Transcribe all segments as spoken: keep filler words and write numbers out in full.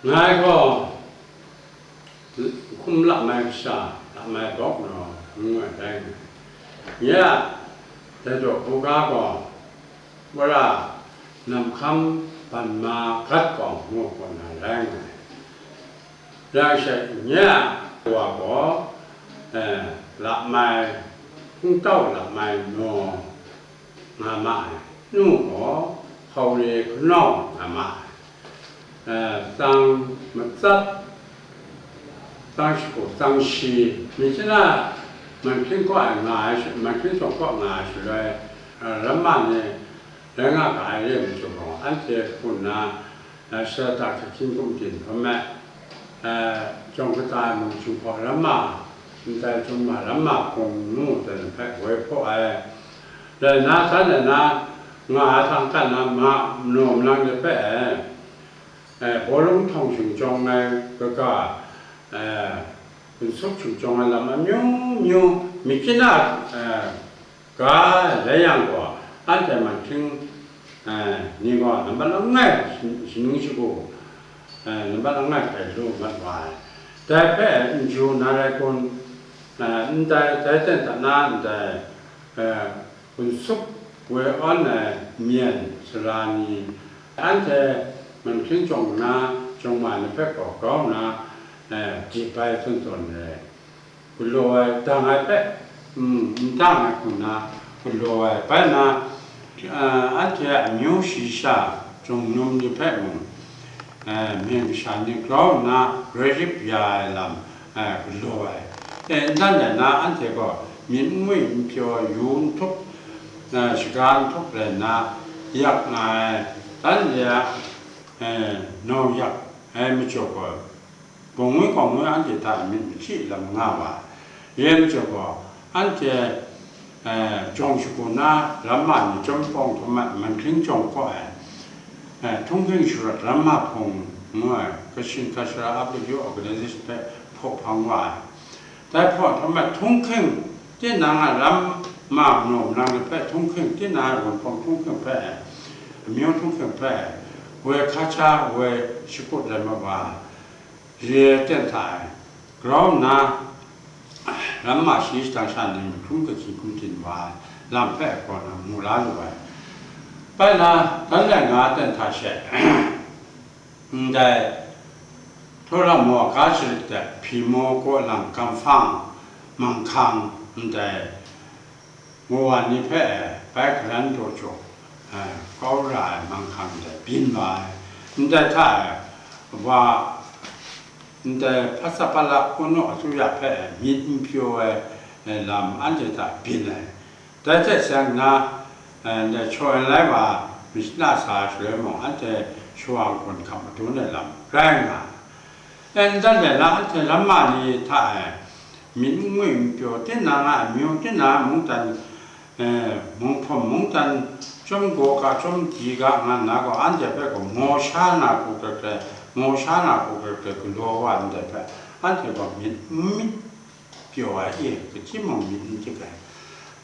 Ngai gaw hkum lam ai kasha, lam ai bawk naw ngu ai rai ngai. Nye a, dai daw buga gaw, wora namhkam ban ma gat gaw ngu gaw na rai ngai. Rai she, nye a wa gaw, eh, lam ai, hkungtau lam ai naw nga ma ai, nu gaw hkaure hkanau nga ma ai, eh, tsang matsat, tsang shagu, tsang shi, mi chana man hkring kaw ai nga ai sha-, man hkring shawng kaw nga ai shaloi, eh, ramma ni rai nga ga ai re ai majaw gaw, anhte hku nna, eh, shara ta hkrit hkyin hkum din hkrum ai, eh, jawng kata ai mung chyum hpaw ramma, ndai chyum ma ramma hpung ngu dan hpe woi hpaw ai, rai nna, san rai nna, nga ai hkang hkan na ma, manaw manang de hpe, eh, eh, bawlung htawng shing jawng ai kaga, eh, gun sup shing jawng ai lam amyu myu, myit chana, eh, ga ai rai yang gaw, anhte man hkring, eh, ni gaw nambat langai shin-, shaning shagu, eh, nambat langai hkrai lu mat wa ai. Dai hpe n ju na rai kun, eh, ndai, dai ten hta na ndai, eh, gun sup woi awn ai myen sara ni, anhte man hkring jawng nna, jawng ma ni hpe gaw grau nna, eh, di bai zawn zawn ai, galaw ai, dang ai hpe, mm, n dang ai hku nna galaw ai. Bai nna, eh, anhte a amyu shayi sha, jawng num ni hpe mung, eh, myen kasha ni grau nna roi rip ya ai lam, eh, galaw ai. Eh, n dan rai nna, anhte gaw myit n ngwi n pyaw, yu n htup, eh, shaga n htup rai nna, yak nga ai, dan re a, eh, nau yak ai majaw gaw, bawng ngwi kawng ngwi anhte hta myit machyi lam nga wa ai. Re ai majaw gaw, anhte, eh, jawng shagu na ramma ni chyawm pawng hkrum ai, man hkring jawng kaw ai, eh, htunghking sharawt ramma hpung ngu ai, Kachin Cultural Upland Youth Organization hpe hpaw hpang wa ai. Dai hpaw hkrum ai htunghking, tinang a ramma manaw manang ni hpe htunghking, tinang a wunpawng htunghking hpe, amyu htunghking hpe, woi hkaja, woi shakut rai mat wa ai. Re ai ten hta e, grau nna, ramma shayi shadang sha ni mung hkrum kahkyi hkrum din wa ai lam hpe gaw na mu la lu ai. Bai na, dan lai nga ten hta she, ndai, Htaw ra maw ga sharit dat, hpyi maw kaw lang, kamhfang, manghkang, ndai, ngu wa ni hpe bai garan daw jaw, eh, kau ra ai manghkang ndai byin wa ai. Ndai hta e, wa, ndai Phatsapala Kungdaw Asuya hpe myit n pyaw ai, eh, lam anhte hta byin ai. Dai hte seng nna, eh, ndai Chawyen lai wa myit shana sa ai shaloi mung, anhte shawa n-gun hkap madun ai lam rai nga ai. N dan rai nna, anhte ramma ni hta e myit n ngwi n pyaw, tinang a amyu, tinang a mungdan, eh, mung hpawm, mungdan chyawm gaw ga, chyawm di ga nga nna gaw, anhte hpe gaw maw sha na hku hkrai hkrai, maw sha na hku hkrai hkrai galaw wa ndai hpe, anhte gaw myit n myit pyaw ai, e, kachyi mung myit n dik ai.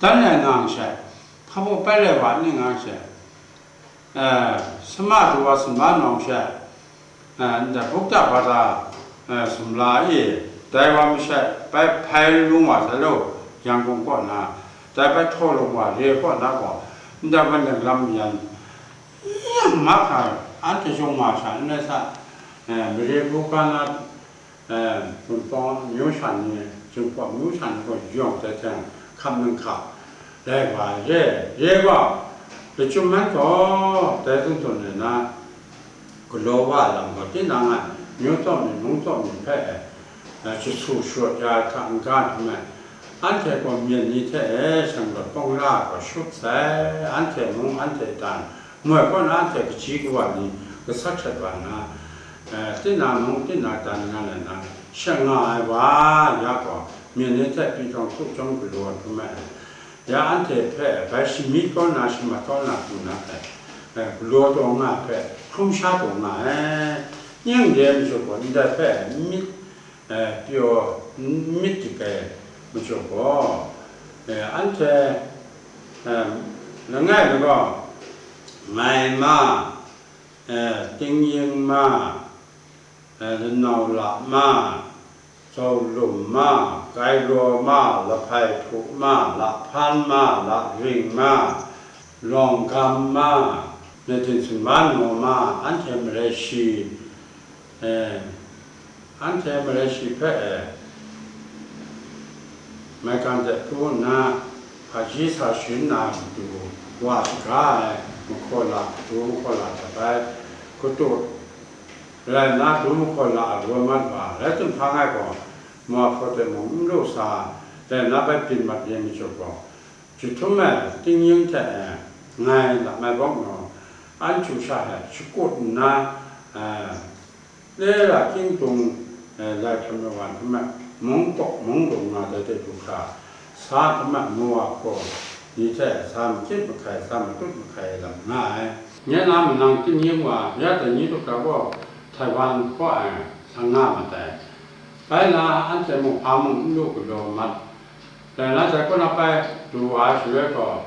Dan ai nga ai she, hpa baw bai rai wa ni nga ai she, eh, sama du wa sumla nawng she, eh, ndai Buddha Bada, eh, sumla e, dai wa masha bai hpai lung wa sai law, Yangon kaw na, dai bai htaw lung wa re kaw na gaw, ndai wa nang lam yan, yang mahkra, anhte shawng wa sha n rai sa, eh, mare hkru ga na, eh, Wunpawng amyu sha ni, Jinghpaw amyu sha ni gaw yawng tai hte hkap nang hkap rai wa ai re, re gaw, lachyum man gaw dai zawn zawn rai nna, galaw wa ai lam gaw, tinang a myu tsawm ni, mung tsawm ni hpe, eh, jasu sharawt ya ai hta n-ga hkrum ai, anhte gaw myen ni hte e shanglawt pawng la ai gaw shut sai, anhte mung, anhte dan, moi kaw na anhte kaji kawa ni gasat hkrat wa nna, eh, tinang mung tinang dan nga na na, shang nga ai wa ya gaw, myen ni hte pyi htawng hkru chyawm galaw hkrum ai. Ya anhte hpe bai shamyit kau na, shamat kau na hku na hpe, eh, galaw taw nga ai hpe, hkrum sha taw nga ai. Ning re ai majaw gaw, ndai hpe myit, eh, pyaw, myit dik ai majaw gaw, eh, anhte, eh, langai mi gaw, ngai ma, eh, Ting Ying ma, lanau la ma, zaulum ma, gairaw ma, lahpai htu ma, lahpan ma, laring ma, lawngam ma, natin sumban maw ma, anhte marai shi, eh, anhte marai shi hpe, eh, maigan de pru nna, hpaji sa sharin na matu wa shaga ai mahkaw la, du mahkaw la jat ai, katu rai nna, du mahkaw la ai wa mat wa, rai tim hpa ngai gaw, ma hpaw de mung n lu sa, rai nna bai byin mat ye majaw gaw, jahtum ai tingnying hte, eh, ngai lam ai bawng naw, an chyu sha hte shakut nna, eh, le ra king tung, eh, lai hkrum ai wa hkrum ai, mung kaw mung rung nga dai de du hkra, sa hkrum ai mu wa hkaw ni hte sa makit mahkai, sa matut mahkai ai lam nga ai. Nye na manang tingnying wa, ya dai ni du hkra gaw, Taiwan kaw ai, sa nga mat ai. Bai na, anhte mung hpa mung n lu galaw mat. Dai na, dai kaw na bai du wa ai shaloi gaw,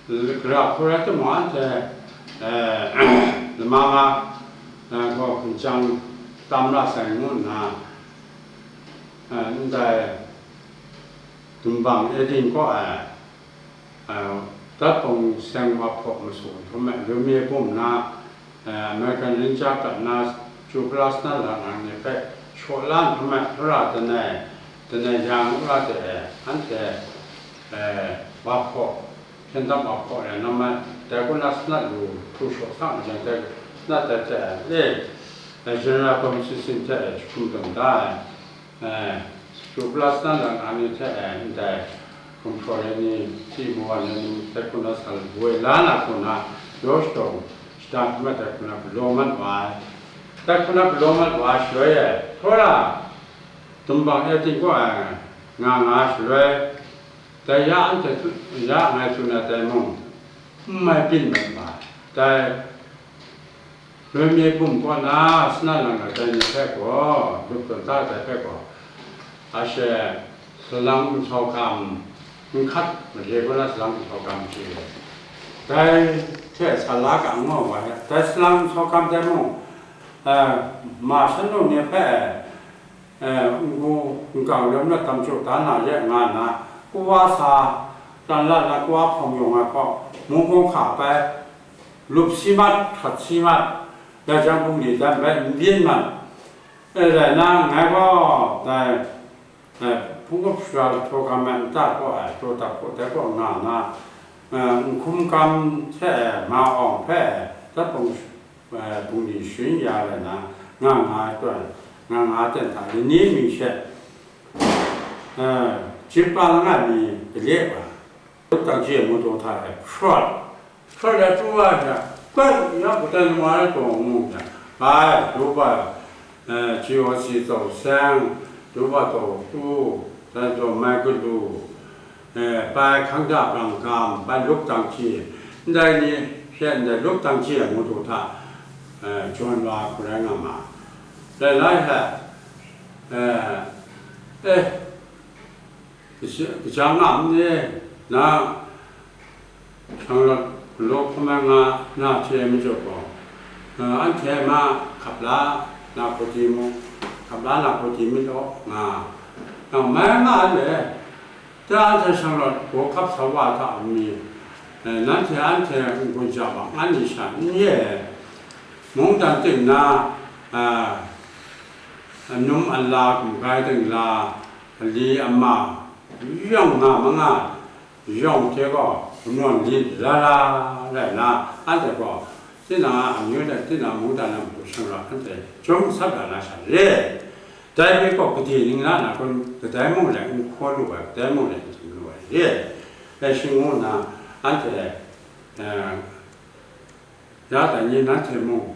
gara hku rai timung, anhte, eh, lama ma, eh, gaw hkinjang tam ra sai ngu nna, eh, ndai dumbang Edin kaw ai, eh, dat pawng seng wa hpaw masu hkrum ai, Lumi bum na, eh, American Ranger kat na, Chupla Snat la na ni hpe shaw la hkrum ai, hkra danai, danai yang u ra de, anhte, eh, wa hpaw, hpyen dam wa hpaw rai na ma, dai kaw na snat lu hkru shaw sa majaw, dai snat dai hte, eh, eh, General Tom Sissin hte, eh, jahkum dum da ai. Eh, Chupla Snat la na ni hte, eh, ndai gumhpraw ai ni, Timowa ai ni, dai hku na sa woi la na hku na, yaw shadaw shada hkrum ai, dai hku na galaw mat wa ai. Dai hku na galaw mat wa ai shaloi e, hkra dumbang Edin kaw ai nga nga ai shaloi, dai ya anhte tsun, ya ngai tsun ai dai mung, n mai byin mat wa ai. Dai Lumi bum kaw na, Snat lang ai dai ni hpe gaw, lup tawn da ai hpe gaw, a she, salang nhtau gam, n hkat made kaw na salang nhtau gam hte, dai hte sa la ga n nga wa ai. Dai salang nhtau gam dai mung, eh, ma shan nu ni hpe, eh, n-gu n-gang lam na tam chyu da na ye nga nna, kuwa sa, tan la na kuwa hpawng yawng ai hkaw, mung hkawng hka pai, lup si mat, hkrat si mat, dai jang bungli dan bai n byin mat. Eh, rai nna, ngai gaw dai, eh, hpung kap sara htaw gam ai nta kaw ai, taw dap kaw dai kaw nga nna, eh, n hkum gam hte ma awng hpe, dat pawng, eh, bungli sharin ya rai nna, nga nga ai tawn, nga nga ai ten hta, lani mi she, eh, jip pa langai mi gale wa, lup dang ji ai mawdaw hta e hprawt, hprawt ai pru wa hte, bai ya hku tai nu wa ai taw ngu hte, bai, du bai, eh, G O C Tsaw Seng, du bai Taw Tu, dan taw Mai Galu, eh, bai hkang da brang gam, bai lup dang ji, ndai ni hte ndai lup dang ji ai mawdaw hta, eh, jawn wa hku rai nga ma. Dai lai hte, eh, eh, kaja, kaja nga n ni, na, Shanglawt galaw hkrum ai nga na hte majaw gaw, eh, anhte ma hkap la na hku di mu, hkap la na hku di myit law nga, nang mai nga ai le, ta anhte shanglawt gaw hkap sa wa hta mi, eh, nanhte anhte n-gun ja ma, anni sha n ye, mungdan ting na, eh, anum ala, gumgai ting la, ali ama, yawng nga ma nga, yawng hte gaw, gumnawn li la la rai nna, anhte gaw, tinang a amyu de, tinang mungdan a matu shanglawt anhte chyum sat la na sha re. Dai hpe gaw gade ning la na kun, kadai mung le n hkaw lu ai, kadai mung le n htim lu ai re. Dai shi ngu nna, anhte, eh, ya dai ni nanhte mung,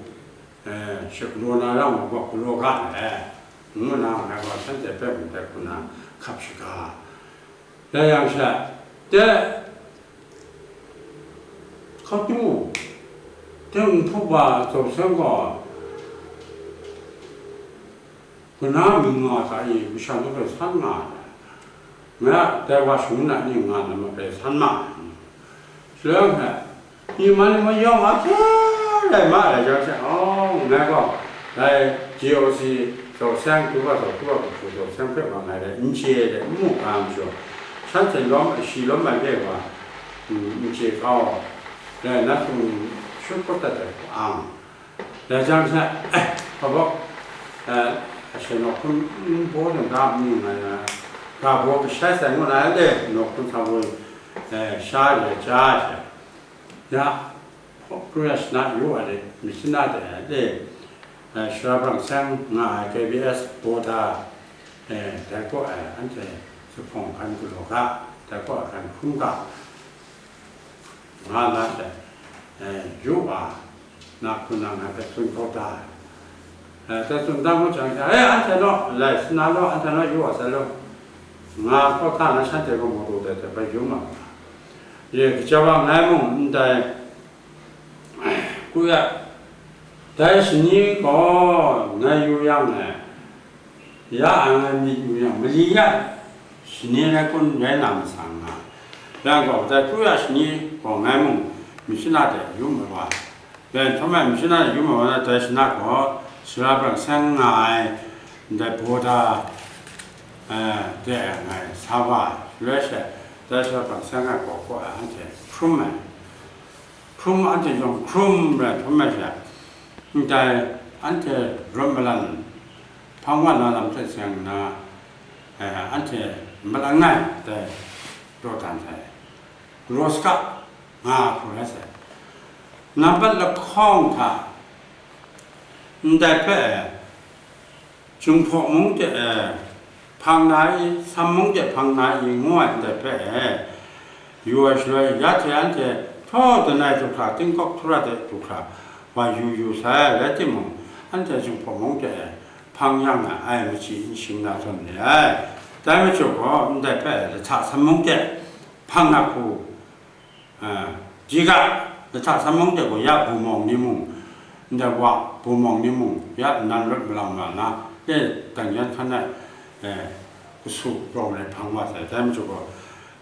eh, shagalaw na ra mu gaw, galaw ga ai, ngu nna, ngai gaw shanhte hpe mung dai hku nna hkap shaga. Dai yang sha, de, hkatu, de, nhpup wa Tsaw Seng gaw, kaw na mying nga hta i, masha ni hpe san nga ai. Ngai a dai wa shangun a ni nga na ma hpe san ma ai. Shaloi anhte, ni ma ni ma yawng a hkye rai ma ai jang she, aw, ngai gaw, dai G O C zaw seng, Cuba zaw, Cuba kahpu zaw seng hpe wa ngai rai, n chye ai de, n mu ga ai majaw, shanhte lawm, shi lawm ai de wa, mm, n chye kau ai. Rai nna, tsun shut kawt dat ai hku ang. Dai jang sha, eh, hpa baw, eh, ashe nawk hkrum n baw ding ga, n mu nga na, ga baw kashai sai ngu na le, nawk hkrum sa baw, eh, sha re ja ai sha. Ya, Kru ya shana yu wa de, mi shana de, de, eh, Shara Brang Seng nga ai K B S baw da, eh, dai kaw ai anhte zuphpawng hkan galaw ga, dai kaw ai hkan hkrum ga, nga na she, eh, yu wa, na hku na ngai hpe tsun kau da ai. Eh, dai tsun da ngut jang sha, eh, anhte naw, lai, shana naw, anhte naw yu wa sai law, nga kau hta na shanhte gaw mawdaw dai hte bai yu ma ga. Ye, kaja wa ngai mung ndai, ku ya, dai shani gaw ngai yu yang e, ya a ngai myit yu yang, mali ya shani rai kun rai na masang nga. Yang gaw, dai ku ya shani gaw ngai mung myit shana de yu ma wa. Dai hta e myit shana de yu ma wa na, dai shana gaw Shara Brang Seng nga ai, ndai baw da, eh, de ngai sa wa, shaloi she, dai Shara Brang Seng ai gaw gaw ai anhte hkrum ai. Hkrum anhte yawng hkrum rai hkrum ai sha, ndai anhte rawt malan hpang wa na lam hte seng nna, eh, anhte malang ai dai dawdan sai, galaw saga nga hku rai sai. Nambat lahkawng hta ndai hpe, Jinghpaw mung de, eh, hpang na i, Sam mung de hpang na i, ngu ai ndai hpe, eh, yu ai shaloi, ya hte anhte htaw danai du hkra, tingkawk htura de du hkra, wa yu yu sai, rai timung, anhte Jinghpaw mung de, eh, hpang yang na ai, machyi n shim na zawn re ai. Dai majaw gaw, ndai hpe, Lahta Sam mung de hpang na hku, Ah, diga, Lahta Sam mung de gaw ya bumawng ni mung, ndai wa bumawng ni mung, ya nnan rawt malang ma na, e, dang yan hkan ai, eh, kasu rawng ai hpang wa sai, dai majaw gaw,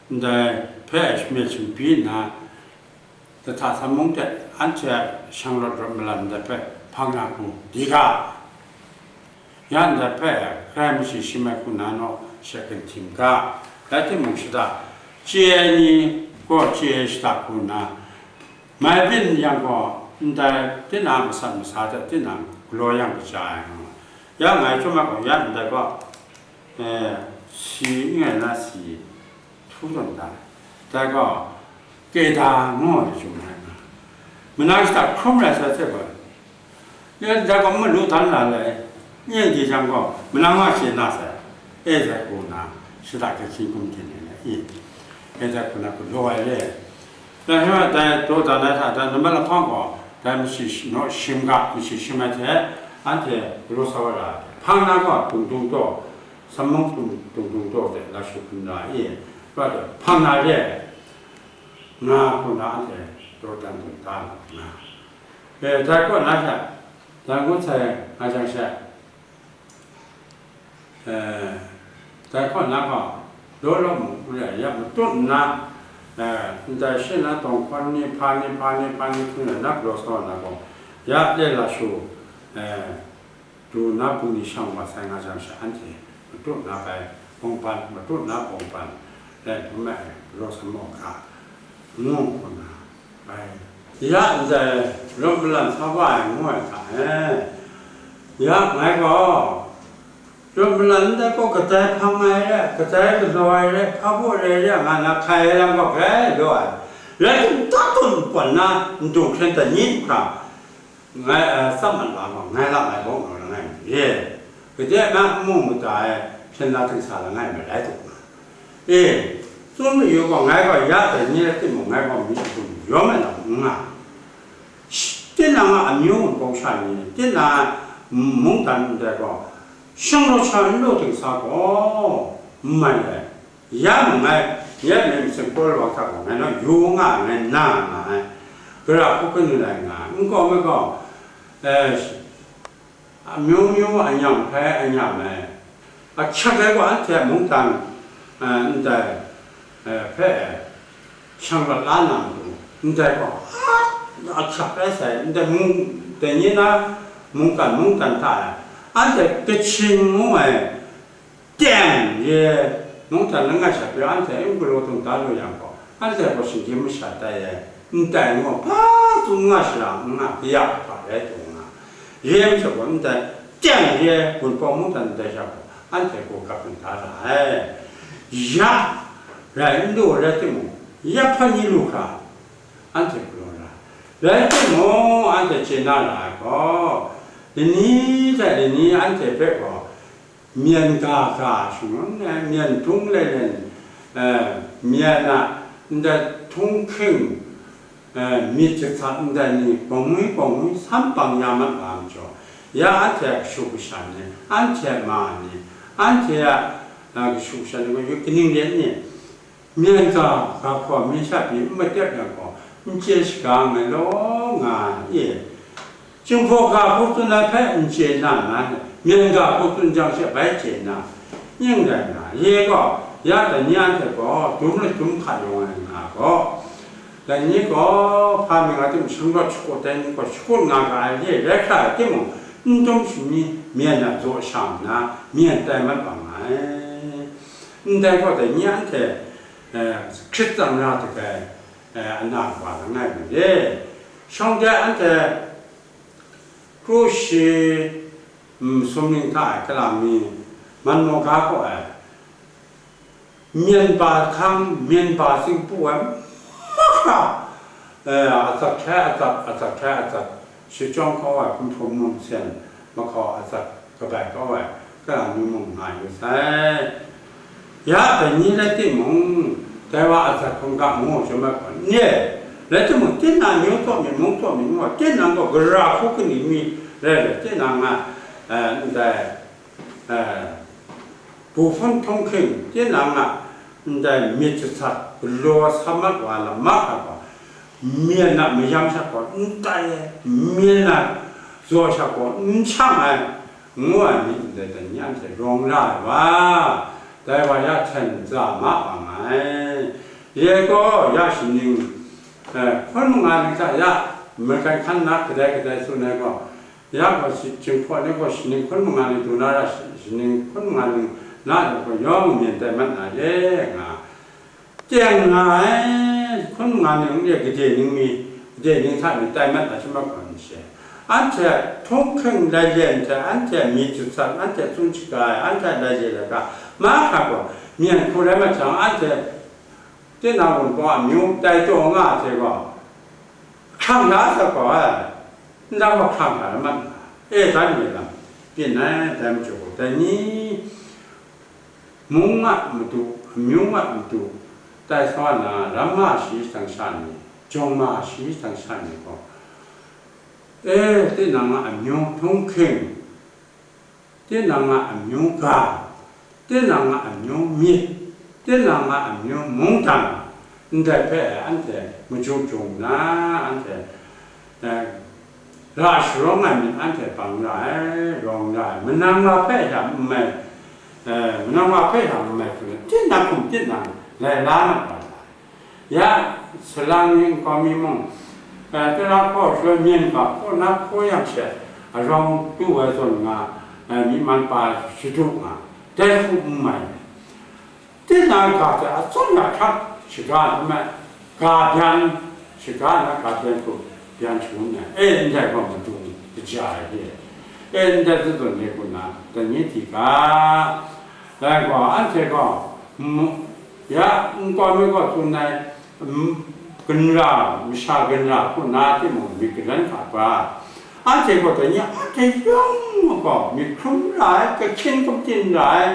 ndai hpe shame shingbi nna, Lahta Sam mung de anhte a shang rawt rawt malan ndai hpe hpang na hku, diga, Ya ndai hpe hkrai machyi shim ai hku na naw she kan htim ga, rai timung shada chye ai ni gaw chye ai shada hku nna, mai byin yang gaw, ndai tinang masat masa hte tinang galaw yang kaja ai nga. Ya ngai chyawm ai gaw, ya ndai gaw, eh, si n rai na si, htu tawn da, dai gaw, Keda ngu ai jung rai nga, manang shada hkrum rai sai hte gaw, ya dai gaw malu dan la lai, nye di jang gaw, manang wa chye na sai, e dai hku na, shada kachyin kum hte ni na i, e dai hku na galaw ai re. Dai hpe dai daw dan ai hta, dai nambat lahkawng gaw, dai machyi shi-, naw shim ga, machyi shim ai hte, anhte galaw sa wa ra ai. Hpang na gaw, dung dung taw, Sam mung dung dung taw de, lashu hkun ra i, rawt hpang na re, nga hku na anhte daw dan dung da lu nna, e, dai kaw na hta, dai ngut sai nga jang she, e, dai kaw na gaw, daw law mung hku re, ya matut nna, e, ndai she na tawng hkawn ni, hpa ni, hpa ni, hpa ni hkun re, na galaw sa wa na gaw, ya le lashu, e, Du na bungli shang wa sai nga jang she, anhte matut na bai bawngban, matut na bawngban, rai htum ai, raw sa maw ga, ngu hku na bai. Ya ndai rawt malan sa wa ai ngu ai hta e, ya ngai gaw, rawt malan ndai gaw kadai hpang ai re, kadai galaw ai re, hpa baw re re nga na hkai ai lam gaw grai law ai. Rai timung, tawn pawt na, n du hkyen dan ni du hkra, ngai, eh, tsap mat wa gaw, ngai lam ai bawng naw langai mi re, gade na n mu mada ai hpyen la htingsa langai mi rai tu nga. E, tsun mayu gaw, ngai gaw ya dai ni rai timung, ngai gaw mi shadum yawm ai lam n nga. Sh-, tinang a amyu npawng sha ni, tinang a mungdan ndai gaw, shang rawt sha n lu htingsa gaw, n mai ai. Ya mung ngai, ya myit masin Paul wa hta gaw ngai naw yu nga ai, ngai na nga ai. Gara hku kanu lai nga ai, n kaw me gaw, eh, amyu myu anyam hpai anyam ai. Ahkyak ai gaw anhte a mungdan, eh, ndai, eh, hpe shang rawt la na matu, ndai gaw, a, ahkyak rai sai, ndai mung, dai ni na mungkan, mungdan hta e, Anhte Kachin ngu ai teng re mungdan langai sha pyi anhte n galaw dung da lu yang gaw, anhte gaw shinggyim masha tai ai, ndai ngu hpa tsun nga shara n nga, kaya hpa rai taw nga, re ai majaw gaw, ndai teng re gunpawng mungdan ndai sha gaw, anhte gaw gap n da ra ai. Ya rai n lu rai timung, ya hpa ni lu hkra, anhte galaw ra. Rai timung, anhte chye na ra ai gaw, lani hte lani anhte hpe gaw, myen ga ga shangun ai, myen htung lelen, eh, myen a ndai htunghking, eh, myit jahtat ndai ni, bawngwi bawngwi sam bang ya mat wa ai majaw, ya anhte a kashu kasha ni, anhte a ma ni, anhte a, eh, kashu kasha ni gaw, yu kaning ren ni, myen ga ga hkaw mi sha pyi n matep yang gaw, n chye shaga nga law nga ai. Jinghpaw ga hku tsun ai hpe n chye na, na, myen ga hku tsun jang she bai chye na, ning rai na, ye gaw, ya dai ni anhte gaw dum lahtum hka yawng ai nga gaw, dai ni gaw hpa mi nga tim shanglawt shakut ai ni gaw shakut nga ga ai re rai hkra ai timung, n dum shani myen a zaw sha nna, myen tai mat wa nga ai. Ndai gaw dai ni anhte, eh, Hkrit tsang ra dagai, eh, ana kawa langai mi re. Shawng de anhte kru shi, mm, sumning hta e kalang mi, man maw ga kaw ai, myen ba hkang, myen ba singpu ai, mahkra, eh, atsat hkrai atsat, atsat hkrai atsat, shachyawng kau ai, hpunhprum mum sen, mahkau atsat kabai kau ai, kalang mi mung nga yu sai. Ya dai ni rai timung, dai wa a zat hkungga ngu chyawm ai gaw, nye, rai timung, tinang nyu taw myit, mung taw myit ngu, tinang gaw gara hku kaning mi rai rai, tinang a, eh, ndai, eh, bu hpun htunghking, tinang a, ndai myit jahtat galaw sa mat wa lam mahkra gaw, myen a mayam sha gaw n tai ai, myen a zaw sha gaw n shang ai, ngu ai myit ndai dai ni anhte rawng ra ai wa, dai wa ya hten za ma wa nga ai. Ye gaw ya shaning, eh, hkun manga ning hta ya American hkan na kadai kadai tsun ai gaw, ya gaw shi-, Jinghpaw ni gaw shaning hkun manga ning du na ra, shi-, shaning hkun manga ning na gaw yawng myen tai mat na ye nga. Teng nga ai, hkun nga ning n re, gade ning mi, gade ning hta mi tai mat na shi mat gaw n she. Anhte htunghking lai le nhtoi, anhte myit jahtat, anhte tsun shaga ai, anhte lai le laga, mahkra gaw, myen hku rai mat jang, anhte tinang wunpawng amyu tai taw nga ai hte gaw, hkrang la sa gaw ai, nta gaw hkrang la mat nga, e dan mi lam, byin ai, dai majaw gaw, dai ni, mung a matu, amyu a matu, tai sa na, ram ma shi tang sha ni, jawng ma shi tang sha ni gaw, e, tinang a amyu htunghking, tinang a amyu ga, tinang a amyu myit, tinang a amyu mungdan, ndai hpe anhte machyu jung nna, anhte, eh, ra sharawng ai myit anhte bang ra ai, rawng ra ai, manang wa hpe sha n mai, eh, manang wa hpe sha n mai hku, tinang hkum tinang lai la na wa ai. Ya, salang ni nkau mi mung, eh, tara hkaw shaloi myen ga hkaw na hkaw yang she, arawng du ai zawn nga, eh, myi man pa shadu nga, dai hku n mai. Tinang ga hte atsawm ya hkrak shaga hkrum ai, ga byan shaga na ga byan hku byan shangun ai, e, ndai gaw madung kaja ai re, e, ndai zawn re hku na, dai ni hti ga, dai gaw, anhte gaw, mm, ya, nkau mi gaw tsun ai, mm, ginra, masha ginra hku na timung, myit gadan hka ba, anhte gaw dai ni anhte yawng gaw myit hkrum ra ai, kahkyin kabyin ra ai,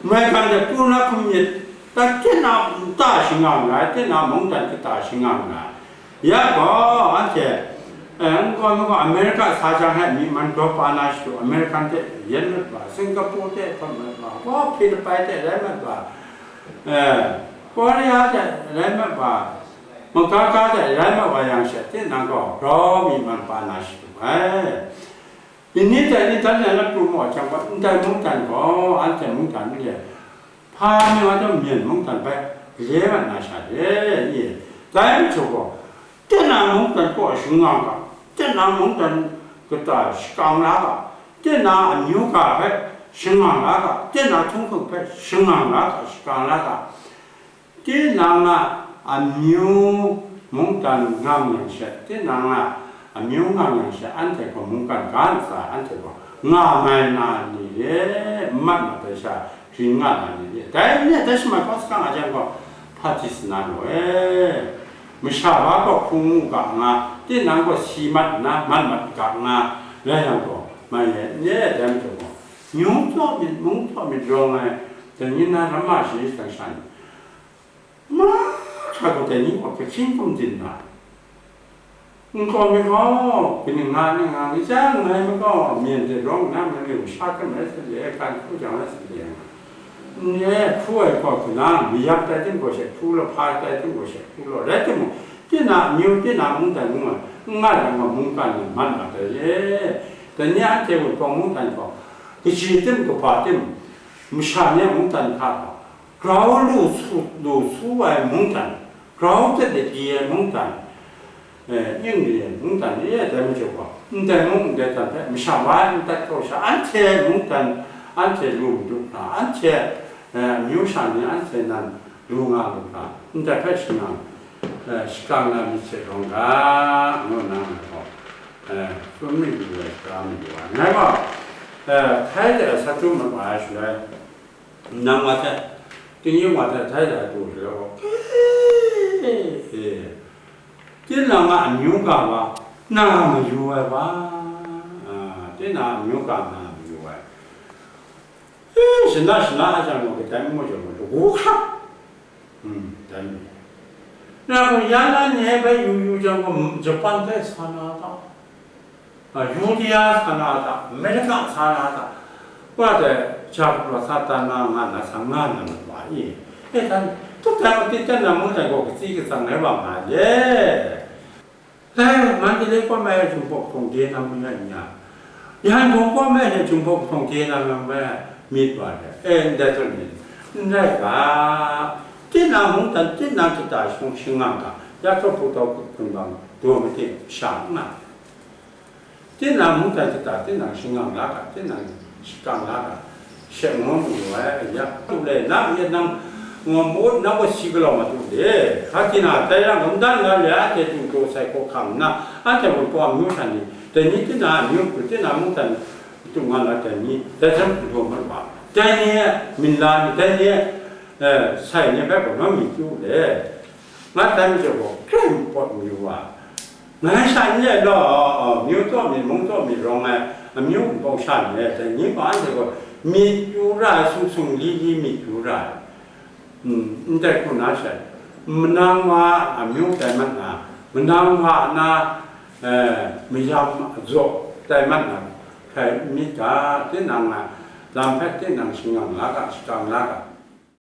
Maigan de pru na hkum myit, dan tinang nta shangang rai, tinang mungdan kata shangang rai. Ya gaw, anhte, eh, n gaw, n gaw, America sa jang hte myi man daw pa na shadu, American hte yen mat wa, Singapore hte hpawt mat wa, gaw Philippine hte rai mat wa, eh, Korea hte rai mat wa, Makaka hte rai mat wa yang she, tinang gaw grau myi man pa na shadu ai. Ning ni dai ni dan na pru maw jang gaw, ndai mungdan gaw, anhte mungdan n re, hpa myit wa taw myen mungdan bai re mat na sha re, i? Dai majaw gaw, tinang mungdan kaw shangang ga, tinang mungdan kata shakang la ga, Tinang amyu ga hpe shangang la ga, tinang htunghkung hpe shangang la ga, shakang la ga, tinang a amyu mungdan ngam yang she, tinang a amyu ngam yang she, anhte gaw mungkan ga ntsa, anhte gaw nga mai na ni e, n mat mat ai sha, rin nga na ni e. Dai ni e, dai shamai kaw sagang a jang gaw, hpa di sa na law e. Masha wa gaw hpung mu ga nga, tinang gaw si mat nna, mat mat ga nga, rai yang gaw, mai e, n e, dai majaw gaw, myu tsaw myit, mung tsaw myit rawng ai, dai ni na ramma shayi shadan sha ni, mahkra gaw dai ni gaw hkrit hkring hkum din na, N gaw mi gaw, kaning nga ni nga ni chyang ngai mi gaw, myen de rawng nna, manu sha hkrum rai sa le, kan hku jang rai sa le, n e hpu ai gaw, kaning mayam tai tim gaw she hpu law, hpa tai tim gaw she hpu law, rai timung, tinang amyu, tinang mungdan ngu ai, n nga yang gaw, mungkan ni man mat ai e. Dai ni anhte Wunpawng mungdan gaw, kaji tim, kaba tim, masha ni a mungdan hta gaw, grau lu su, lu su ai mungdan, grau hte ladi ai mungdan, eh, ning re ai mungdan ni e, dai majaw gaw, ndai mung ndai dan hpe masha wa ai ntat kau sha, anhte mungdan, anhte lu madu hkra, anhte, eh, amyu sha ni anhte nan lu nga lu hkra, ndai hpe shangang, eh, shakang na myit hte rawng ga, ngu nna ngai gaw, eh, tsun mi lu ai, sara mi lu ai. Ngai gaw, eh, htai de sa htum mat wa ai shaloi, Nang wa hte, tingying wa hte htai da du shaloi gaw, e, e, tinang a amyu ga wa, na mayu ai wa, a, tinang a amyu ga na mayu ai. E, shana, shana a jang gaw, kadai ngu jang gaw, lagu hkrap. Hmm, dai mi. Na gaw, ya na ni hpe yu yu jang gaw, Japan hte sa na ta? A, Yudia sa na ta, Amerika sa na ta, wa de, Jakob sa ta na nga na sa nga na ma wa i? E, dan, tu dan, ti dan na mung dan gaw, katsi katsang rai wa nga le. Lai, Mandalay kaw mai Jinghpaw Hpung de na mung ya nya. Yangon kaw mai Jinghpaw Hpung de na mung mai myit wa le. E, ndai zawn ni, n rai ga. Tinang mungdan, tinang shata shung shingang ga, ya hkawhpu tau hkun bang, daw made sha n nga. Tinang mungdan shata, tinang shingang la ga, tinang shakang la ga, she ngu mu ai, ya, tu le, nang ye nang, ngu mu, nang gaw si galaw ma tu le, hka tina, tai yang, ndan nga le, a hte tu daw sai hkaw hkam nna, anhte mung pawng amyu hkran ni, dai ni tinang amyu hku, tinang mungdan tu nga la, dai ni, dai hten hku daw mat wa, dai ni e, minla ni, dai ni e, eh, sai ni hpe gaw, nang myit yu le, nga tai majaw gaw, hkrai n pawt mayu wa, Ngai sha n le law, myu tsaw myit, mung tsaw myit rawng ai, amyu npawng sha n le, dai ni gaw anhte gaw myit yu ra ai, sung sung li li myit yu ra ai. Hmm, ndai hku na she, manang wa amyu tai mat na, manang wa na, eh, mayam azaw tai mat na, hkrai n myit ga, tinang a lam hpe tinang shangang la ga, shakang la ga.